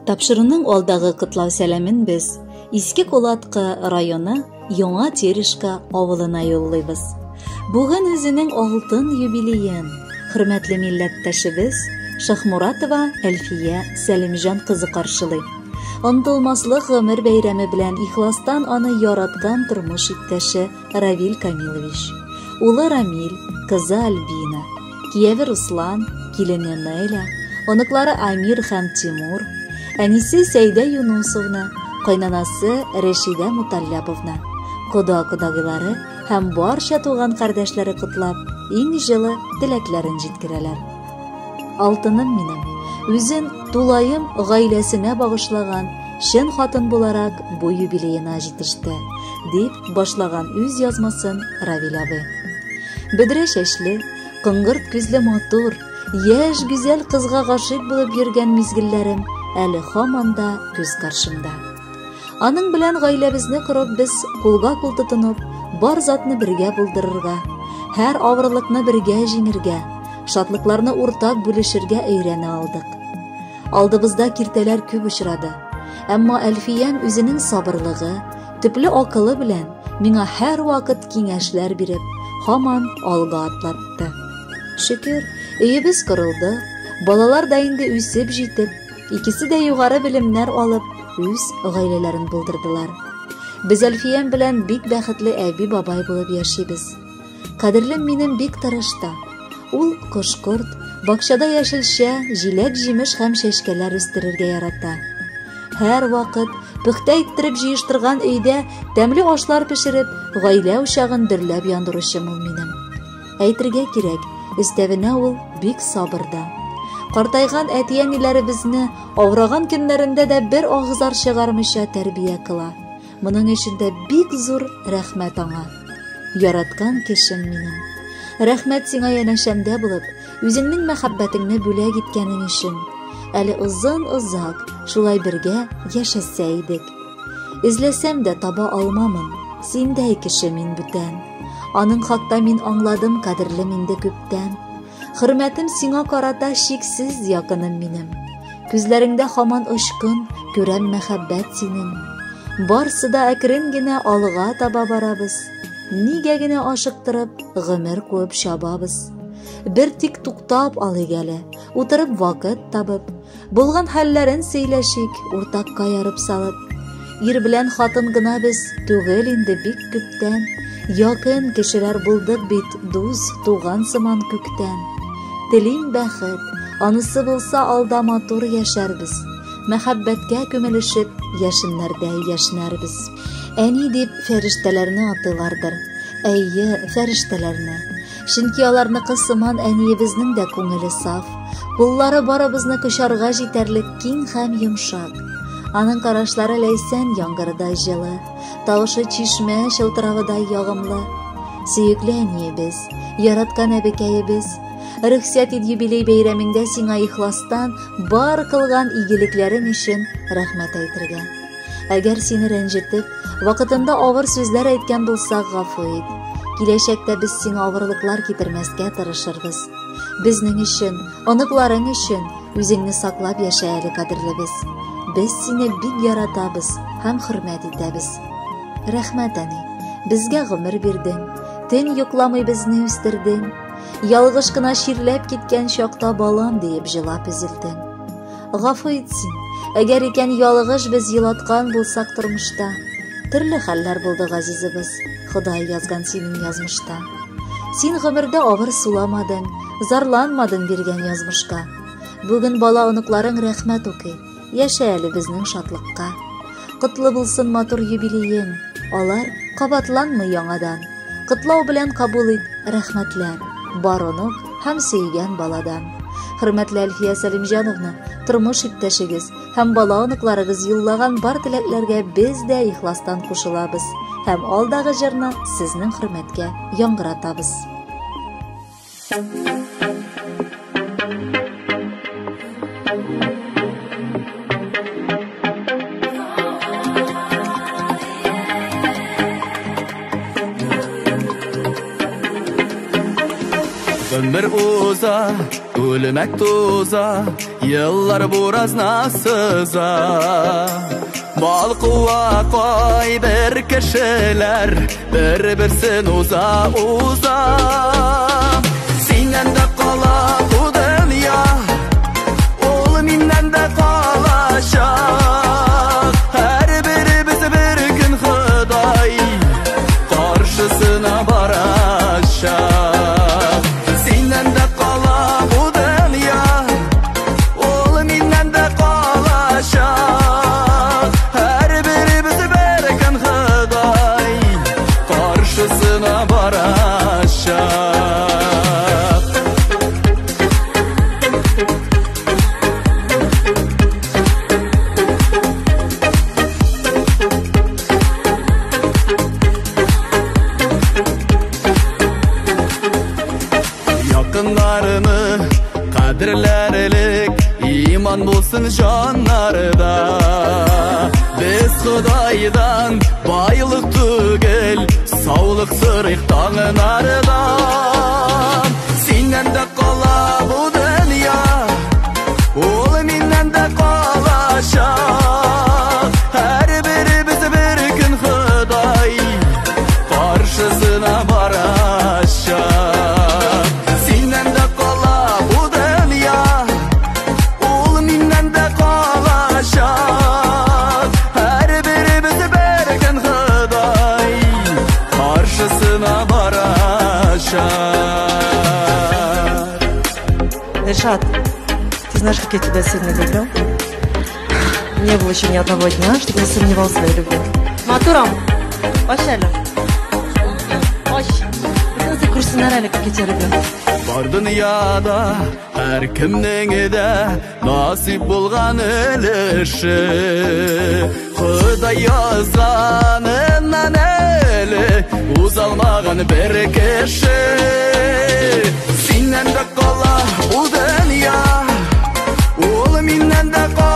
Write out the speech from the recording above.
Тапшыруның алдагы котлау сәламен без Иске Кулаткы районы Яңа Терешка авылына юллыйбыз. Бүген үзенең алтын юбилеен хөрмәтле милләттәшебез Шахмуратова Әлфия Сәлимҗан кызы каршылый. Онытылмаслык гомер бәйрәме белән ихластан аны яраткан тормыш иптәше Равил Камилович, улы Рамил, кызы Альбина, кияве Руслан, килене Неля, оныклары Амир һәм Тимур, әнисе Сәйдә Юнусовна, кайнанасы Рәшидә Муталляповна, кода-кодагыйлары һәм барча туган кардәшләре котлап, иң җылы теләкләрен җиткерәләр. Алтыным минем, үзен тулаем гаиләсенә багышлаган чын хатын буларак бу юбилеена җитеште, дип башлаган үз язмасын Равил абый. Бөдрә чәчле, коңгырт күзле матур, яшь гүзәл кызга гашыйк булып йөргән мизгелләрем әле һаман да күз каршымда. Аның белән гаиләбезне корып, без кулга-кул тотынып, бар затны бергә булдырырга, һәр авырлыкны бергә җиңергә, шатлыкларны уртак бүлешергә өйрәнә алдык. Алдыбызда киртәләр күп очрады. Әмма Әлфиям үзенең сабырлыгы, төпле акылы белән миңа һәрвакыт киңәшләр биреп, һаман алга атлатты. Шөкер, өебез корылды, балалар да инде үсеп җитеп, Икесе дә югары белемнәр алып, үз гаиләләрен булдырдылар. Без Әлфиям белән бик бәхетле әби-бабай булып яшибез. Кадерлем минем бик тырыш та. Ул кош-корт, бакчада яшелчә, җиләк-җимеш һәм чәчкәләр үстерергә ярата. Һәр вакыт пөхтә иттереп җыештырган өйдә тәмле ашлар пешереп, гаилә учагын дөрләп яндыручым ул минем. Әйтергә кирәк, өстәвенә ул бик сабыр да. Картайган әти-әниләребезне авыраган көннәрендә дә бер агызар чыгармыйча тәрбия кыла. Моның өчен дә бик зур рәхмәт аңа. Яраткан кешем минем. Рәхмәт сиңа янәшәмдә булып, үзеңнең мәхәббәтеңне бүләк иткәнең өчен. Әле озын-озак шулай бергә яшәсә идек. Эзләсәм дә таба алмамын, синдәй кеше мин бүтән. Аның хакта мин аңладым, кадерлем инде күптән. Хөрмәтем сиңа карата чиксез, якыным минем. Күзләреңдә хаман очкын, күрәм мәхәббәт синең. Барсы да әкрен генә алга таба барабыз. Нигә генә ашыктырып, гомер куып чабабыз. Бер тик туктап алыйк әле, утырып вакыт табып, Булган хәлләрен сөйләшик, уртакка ярып салып. Ир белән хатын гына без түгел инде бик күптән. Якын кешеләр булдык бит, дус, туган сыман күктән. Телим бәхет, анысы булса алда матур яшәрбез. Мәхәббәткә күмелешеп, яшеннәрдәй яшьнәрбез. Әни дип фәрештәләрне атыйлардыр. Әйе, фәрештәләрне. Чөнки аларныкы сыман әниебезнең дә күңеле саф, куллары барыбызны кочарга җитәрлек киң һәм йомшак. Аның карашлары ләйсән яңгырыдай җылы, тавышы чишмә чылтыравыдай ягымлы. Сөекле әниебез, яраткан әбекәебез, рөхсәт ит юбилей бәйрәмеңдә сиңа ихластан бар кылган игелекләрең өчен рәхмәт әйтергә. Әгәр сине рәнҗетеп, вакытында авыр сүзләр әйткән булсак, гафу ит. Киләчәктә без сиңа авырлыклар китермәскә тырышырбыз. Безнең өчен, оныкларың өчен үзеңне саклап яшә әле, кадерлебез. Без сине бик яратабыз һәм хөрмәт итәбез. Рәхмәт, әни. Безгә гомер бирдең. Төн йокламый безне үстердең. Ялгыш кына чирләп киткән чакта балам диеп җылап өзелдең. Гафу ит син, әгәр икән ялгыш без елаткан булсак тормышта. Төрле хәлләр булды, газизыбыз, Ходай язган синең язмышта. Син гомердә авыр суламадың, зарланмадың биргән язмышка. Бүген бала оныкларың рәхмәт укый, яшә әле безнең шатлыкка. Котлы булсын матур юбилеең, алар кабатланмый яңадан. Котлау белән кабул ит рәхмәтләр, бар онык һәм сөйгән баладан. Хөрмәтле Әлфия Сәлимҗановна, тормыш иптәшегез һәм бала оныкларыгыз юллаган бар теләкләргә без дә ихластан кушылабыз һәм алдагы җырны сезнең хөрмәткә яңгыратабыз. Гомер уза, Күлмәк туза, еллар буразна сыза. Балкуа кайбер кешеләр бер-берсен уза-уза. Синнән дә кала бу дөнья, ул миннән дә калачак. Һәрберебез бер көн Ходай каршысына барачак. Синнән дә кала бу дөнья, ул миннән дә калачак. Һәрберебез бер көн Ходай каршысына барачак. Якыннарны кадерләр элек, иман булсын җаннарда. Без Ходайдан байлык түгел, саулык сорыйк таңнардан. Синнән дә кала бу дөнья, ул миннән дә калачак. Һәрберебез бер көн Ходай каршысына барачак. Синнән дә кала бу дөнья, ул миннән дә калачак. Һәрберебез бер көн Ходай каршысына барачак. Ришат, ты знаешь, как я тебя сильно люблю. Не было еще ни одного дня, чтобы не сомневался в своей любви. Матурам, пошли. Как я тебя люблю. Бар дөньяда һәркемнең дә насыйп булган өлеше. Ходай язганыннан әле уза алмаган бер кеше. Синнән дә кала бу дөнья, ул миннән дә кала.